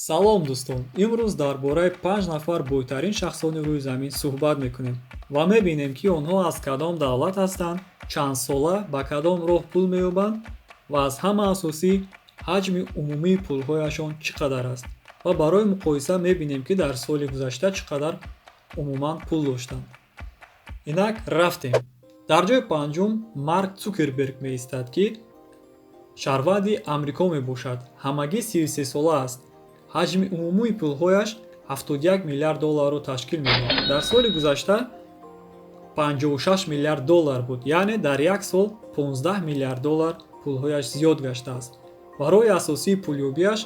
Салом, дӯстон! Имрӯз дар бораи панҷ нафар бойтарин шахсони рӯи замин суҳбат мекунем ва мебинем, ки онҳо аз кадом давлат ҳастанд, чанд сола, ба кадом роҳ пул меёбанд ва аз ҳама асосӣ, ҳаҷми умумии пулҳояшон чӣ қадар аст. Ва барои муқоиса мебинем, ки дар соли гузашта чӣ қадар умуман пул доштанд. Инак, рафтем. Дар ҷои панҷум Марк Цукерберг меистад, ки шаҳрванди Амрико мебошад, ҳамагӣ 33 сола аст. Ҳаҷми умумии пулҳояш 71 миллиард долларро ташкил медиҳад. Дар соли гузашта 56 миллиард доллар буд, яъне дар як сол 15 миллиард доллар пулҳояш зиёд гаштааст. Ва роҳи асосии пулёбиаш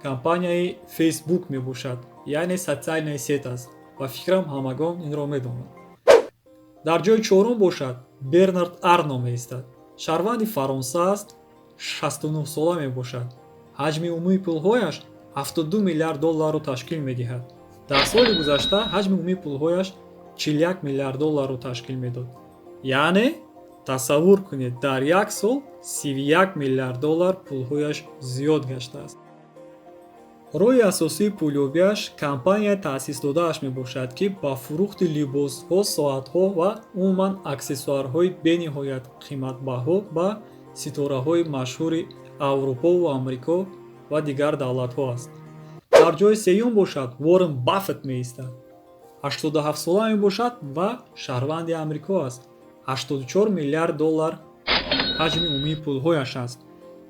компанияи Фейсбук мебошад, яъне социальная сеть аст. Ба фикрам, ҳамагон инро медонанд. Дар ҷои чорум бошад, Бернард Арно меистад. Шаҳрванди Фаронса аст, 69 сола мебошад. Ҳаҷми умумии пулҳояш 72 миллиард долларро ташкил медиҳад. Дар соли гузашта ҳаҷми умумии пулҳояш 41 миллиард долларро ташкил медод. Яъне тасаввур кунед, дар як сол 31 миллиард доллар пулҳояш зиёд гаштааст. Роҳи асосии пулёбиаш компанияи таъсисдодааш мебошад, ки ба фурӯхти либосҳо, соатҳо ва умуман аксессуарҳои бениҳоят қиматбаҳо ба ситораҳои машҳури Аврупову Амрико ва дигар давлатҳо аст. Дар ҷои сеюм бошад, Уоррен Баффет меистад. 87 сола мебошад ва шаҳрванди Амрико аст. 84 миллиард доллар ҳаҷми умумии пулҳояш аст.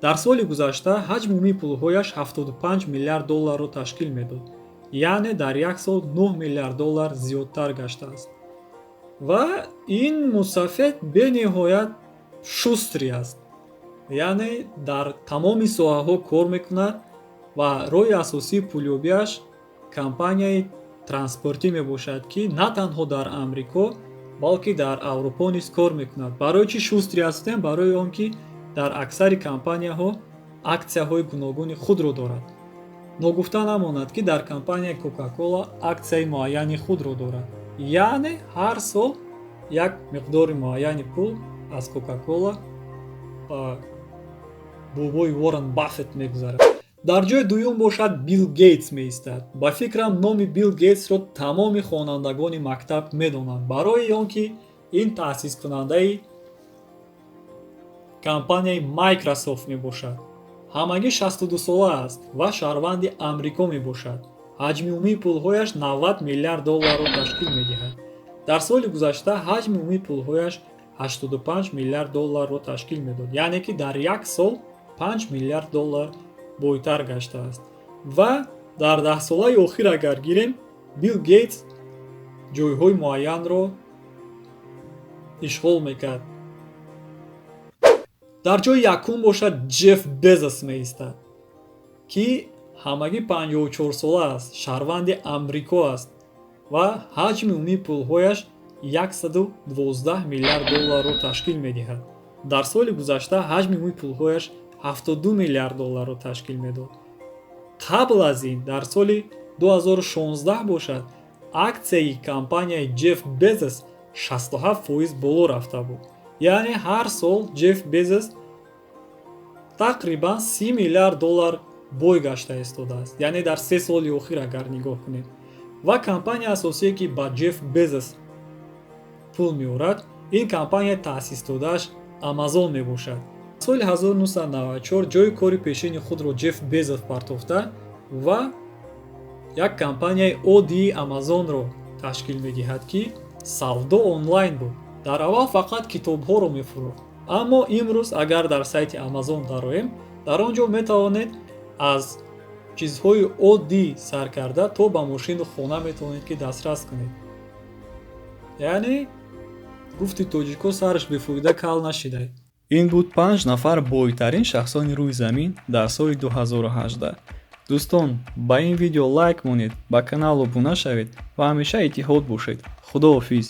Дар соли гузашта ҳаҷми умумии пулҳояш 75 миллиард долларро ташкил медод, яъне дар як сол 9 миллиард доллар зиёдтар гаштааст. Ва ин мусафед бениҳоят шустрый аст, яъне дар тамоми соҳаҳо кор мекунад ва роҳи асосии пулёбиаш компанияи транспортӣ мебошад, ки на танҳо дар Амрико, балки дар Аврупо низ кор мекунад. Барои чӣ шустрый ҳастем? Барои он ки дар аксари компанияҳо аксияҳои гуногуни худро дорад. Ногуфта намонад, ки дар компанияи Кока-Кола аксияи муайяни худро дорад, яъне ҳар сол як миқдори муайяни пул аз Кока-Кола ба бобои Уоррен Баффет мегузарад. Дар ҷои дуюм бошад, Билл Гейтс меистад. Ба фикрам, номи Билл Гейтсро тамоми хонандагони мактаб медонанд, барои он ки ин таъсискунандаи компанияи Майкрософт мебошад. Ҳамагӣ 62 сола аст ва шаҳрванди Амрико мебошад. Ҳаҷми умумии пулҳояш 90 миллиард долларро ташкил медиҳад. Дар соли гузашта ҳаҷми умумии пулҳояш 85 миллиард долларро ташкил медод, яъне ки дар як сол 5 миллиард доллар бойтар гаштааст. Ва дар 10 солаи охир агар гирем, Билл Гейтс ҷойҳои муайянро ишғол мекард. Дар ҷои якум бошад, Ҷеф Безос меистад, ки ҳамагӣ 54 сола аст, шаҳрванди Амрико аст ва ҳаҷми умумии пулҳояш 112 миллиард долларро ташкил медиҳад. Дар соли гузашта ҳаҷми умумии пулҳояш 72 миллиард долларро ташкил медод. Қабл аз ин, дар соли 2016 бошад, аксияи компанияи Ҷеф Безос 67% боло рафта буд. Яъне ҳар сол Ҷеф Безос тақрибан 30 миллиард доллар бой гашта истодааст, яъне дар 3 соли охир агар нигоҳ кунем. Ва компания асосие, ки ба Ҷеф Безос пул меорад, ин компания таъсисдодааш Амазон мебошад. Соли 1994 ҷои кори пешини худро Ҷеф Безос партофта ва як компанияи оддии Амазонро ташкил медиҳад, ки савдо онлайн буд. Дар аввал фақат китобҳоро мефурӯхт, аммо имрӯз агар дар сайти Амазон дароем, дар он ҷо метавонед аз чизҳои оддӣ сар карда то ба мошину хона метавонед, ки дастрас кунед. Яъне гуфти тоҷико, сараш бефоида кал нашидай. Ин буд панҷ нафар бойтарин шахсони рӯи замин дар соли 2018. Дӯстон, ба ин видео лайк монед, ба канал обуна шавед ва ҳамеша иттиҳод бошед. Худоҳофиз.